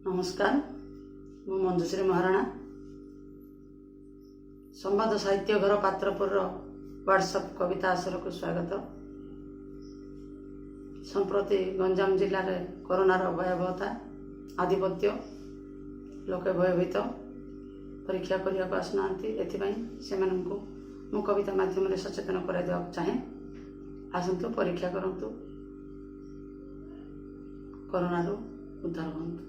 ନମସ୍କାର, ମୁଁ ମଞ୍ଜୁଶ୍ରୀ ମହାରଣା। ସମ୍ବାଦ ସାହିତ୍ୟ ଘର ପାତ୍ରପୁରର ହ୍ୱାଟ୍ସଆପ୍ କବିତା ଆସରକୁ ସ୍ୱାଗତ। ସମ୍ପ୍ରତି ଗଞ୍ଜାମ ଜିଲ୍ଲାରେ କରୋନାର ଭୟାବହତା ଆଧିପତ୍ୟ, ଲୋକେ ଭୟଭୀତ, ପରୀକ୍ଷା କରିବାକୁ ଆସୁନାହାନ୍ତି। ଏଥିପାଇଁ ସେମାନଙ୍କୁ ମୁଁ କବିତା ମାଧ୍ୟମରେ ସଚେତନ କରାଇ ଦେବାକୁ ଚାହେଁ। ଆସନ୍ତୁ, ପରୀକ୍ଷା କରନ୍ତୁ, କରୋନାରୁ ଉଦ୍ଧାର ହୁଅନ୍ତୁ।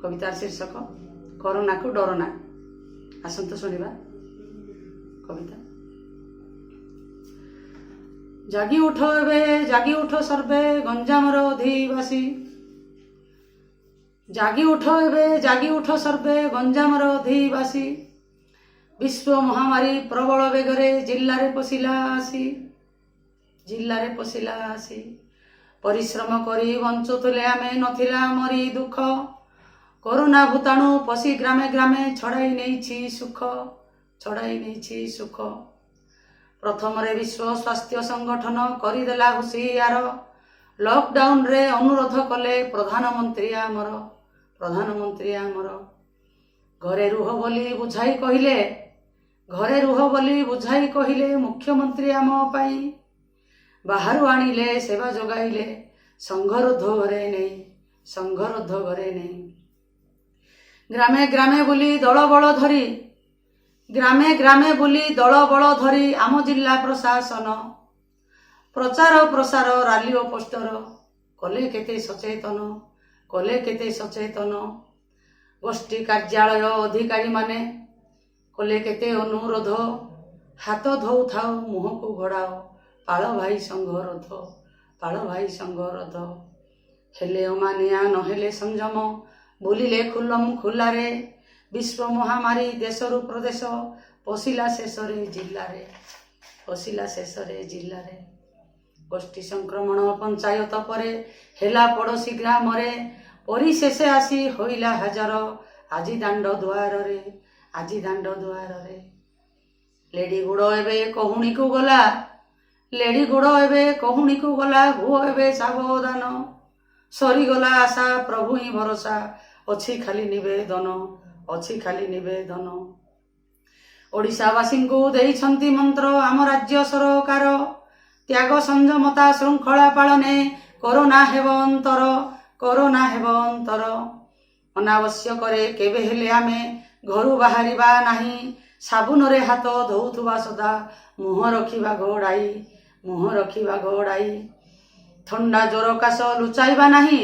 କବିତାର ଶୀର୍ଷକ କରୋନାକୁ ଡରନା। ଆସନ୍ତୁ ଶୁଣିବା କବିତା। ଜାଗି ଉଠ ଏବେ, ଜାଗି ଉଠ ସର୍ବେ ଗଞ୍ଜାମର ଅଧିବାସୀ। ଜାଗି ଉଠ ଏବେ, ଜାଗି ଉଠ ସର୍ବେ ଗଞ୍ଜାମର ଅଧିବାସୀ। ବିଶ୍ୱ ମହାମାରୀ ପ୍ରବଳ ବେଗରେ ଜିଲ୍ଲାରେ ପଶିଲା ଆସି, ଜିଲ୍ଲାରେ ପଶିଲା ଆସି। ପରିଶ୍ରମ କରି ବଞ୍ଚୁଥିଲେ ଆମେ, ନଥିଲା ଆମରି ଦୁଃଖ। କରୋନା ଭୂତାଣୁ ପଶି ଗ୍ରାମେ ଗ୍ରାମେ ଛଡ଼ାଇ ନେଇଛି ସୁଖ, ଛଡ଼ାଇ ନେଇଛି ସୁଖ। ପ୍ରଥମରେ ବିଶ୍ୱ ସ୍ୱାସ୍ଥ୍ୟ ସଂଗଠନ କରିଦେଲା ହୁସିଆର। ଲକଡାଉନରେ ଅନୁରୋଧ କଲେ ପ୍ରଧାନମନ୍ତ୍ରୀ ଆମର, ପ୍ରଧାନମନ୍ତ୍ରୀ ଆମର। ଘରେ ରୁହ ବୋଲି ବୁଝାଇ କହିଲେ, ଘରେ ରୁହ ବୋଲି ବୁଝାଇ କହିଲେ ମୁଖ୍ୟମନ୍ତ୍ରୀ ଆମ ପାଇଁ। ବାହାରୁ ଆଣିଲେ, ସେବା ଯୋଗାଇଲେ, ସଂଘରୋଧ ଘରେ ନେଇ, ସଂଘରୋଧ ଘରେ ନେଇ। ଗ୍ରାମେ ଗ୍ରାମେ ବୁଲି ଦଳ ବଳ ଧରି, ଗ୍ରାମେ ଗ୍ରାମେ ବୁଲି ଦଳ ବଳ ଧରି ଆମ ଜିଲ୍ଲା ପ୍ରଶାସନ ପ୍ରଚାର ପ୍ରସାର, ରାଲି ଓ ପୋଷ୍ଟର କଲେ କେତେ ସଚେତନ, କଲେ କେତେ ସଚେତନ। ଗୋଷ୍ଠୀ କାର୍ଯ୍ୟାଳୟ ଅଧିକାରୀମାନେ କଲେ କେତେ ଅନୁରୋଧ। ହାତ ଧୋଉଥାଅ, ମୁହଁକୁ ଘୋଡ଼ାଅ, ପାଳ ଭାଇ ସଂଘରୋଧ, ପାଳ ଭାଇ ସଂଘରୋଧ। ହେଲେ ଅମାନିଆ, ନହେଲେ ସଂଯମ, ବୁଲିଲେ ଖୁଲମ ଖୁଲାରେ। ବିଶ୍ୱ ମହାମାରୀ ଦେଶରୁ ପ୍ରଦେଶ ପଶିଲା ଶେଷରେ ଜିଲ୍ଲାରେ, ପଶିଲା ଶେଷରେ ଜିଲ୍ଲାରେ। ଗୋଷ୍ଠୀ ସଂକ୍ରମଣ ପଞ୍ଚାୟତ ପରେ ହେଲା ପଡ଼ୋଶୀ ଗ୍ରାମରେ। ପରିଶେଷେ ଆସି ହୋଇଲା ହାଜର ଆଜି ଦାଣ୍ଡ ଦୁଆରରେ, ଆଜି ଦାଣ୍ଡ ଦୁଆରରେ। ଲେଡି ଗୋଡ଼ ଏବେ କହୁଣିକୁ ଗଲା, ଲେଡି ଗୋଡ଼ ଏବେ କହୁଣିକୁ ଗଲା, ହୁଅ ଏବେ ସାବଧାନ। ସରିଗଲା ଆଶା, ପ୍ରଭୁ ହିଁ ଭରସା, ଅଛି ଖାଲି ନିବେଦନ, ଅଛି ଖାଲି ନିବେଦନ। ଓଡ଼ିଶାବାସୀଙ୍କୁ ଦେଇଛନ୍ତି ମନ୍ତ୍ର ଆମ ରାଜ୍ୟ ସରକାର। ତ୍ୟାଗ, ସଂଯମତା, ଶୃଙ୍ଖଳା ପାଳନେ କରୋନା ହେବ ଅନ୍ତର, କରୋନା ହେବ ଅନ୍ତର। ଅନାବଶ୍ୟକରେ କେବେ ହେଲେ ଆମେ ଘରୁ ବାହାରିବା ନାହିଁ। ସାବୁନରେ ହାତ ଧୋଉଥିବା ସଦା, ମୁହଁ ରଖିବା ଘୋଡ଼ାଇ, ମୁହଁ ରଖିବା ଘୋଡ଼ାଇ। ଥଣ୍ଡା, ଜ୍ୱର, କାଶ ଲୁଚାଇବା ନାହିଁ,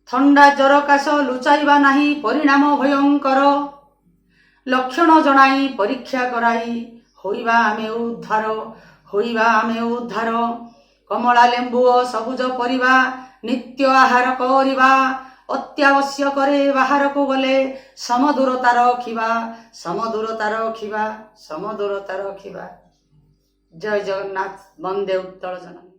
ଥଣ୍ଡା, ଜ୍ୱର, କାଶ ଲୁଚାଇବା ନାହିଁ, ପରିଣାମ ଭୟଙ୍କର। ଲକ୍ଷଣ ଜଣାଇ ପରୀକ୍ଷା କରାଇ ହୋଇବା ଆମେ ଉଦ୍ଧାର, ହୋଇବା ଆମେ ଉଦ୍ଧାର। କମଳା, ଲେମ୍ବୁ ଓ ସବୁଜ ପରିବା ନିତ୍ୟ ଆହାର କରିବା। ଅତ୍ୟାବଶ୍ୟକରେ ବାହାରକୁ ଗଲେ ସମଦୂରତା ରଖିବା, ସମଦୂରତା ରଖିବା, ସମଦୂରତା ରଖିବା। ଜୟ ଜଗନ୍ନାଥ, ବନ୍ଦେ ଉତ୍କଳ ଜନନୀ।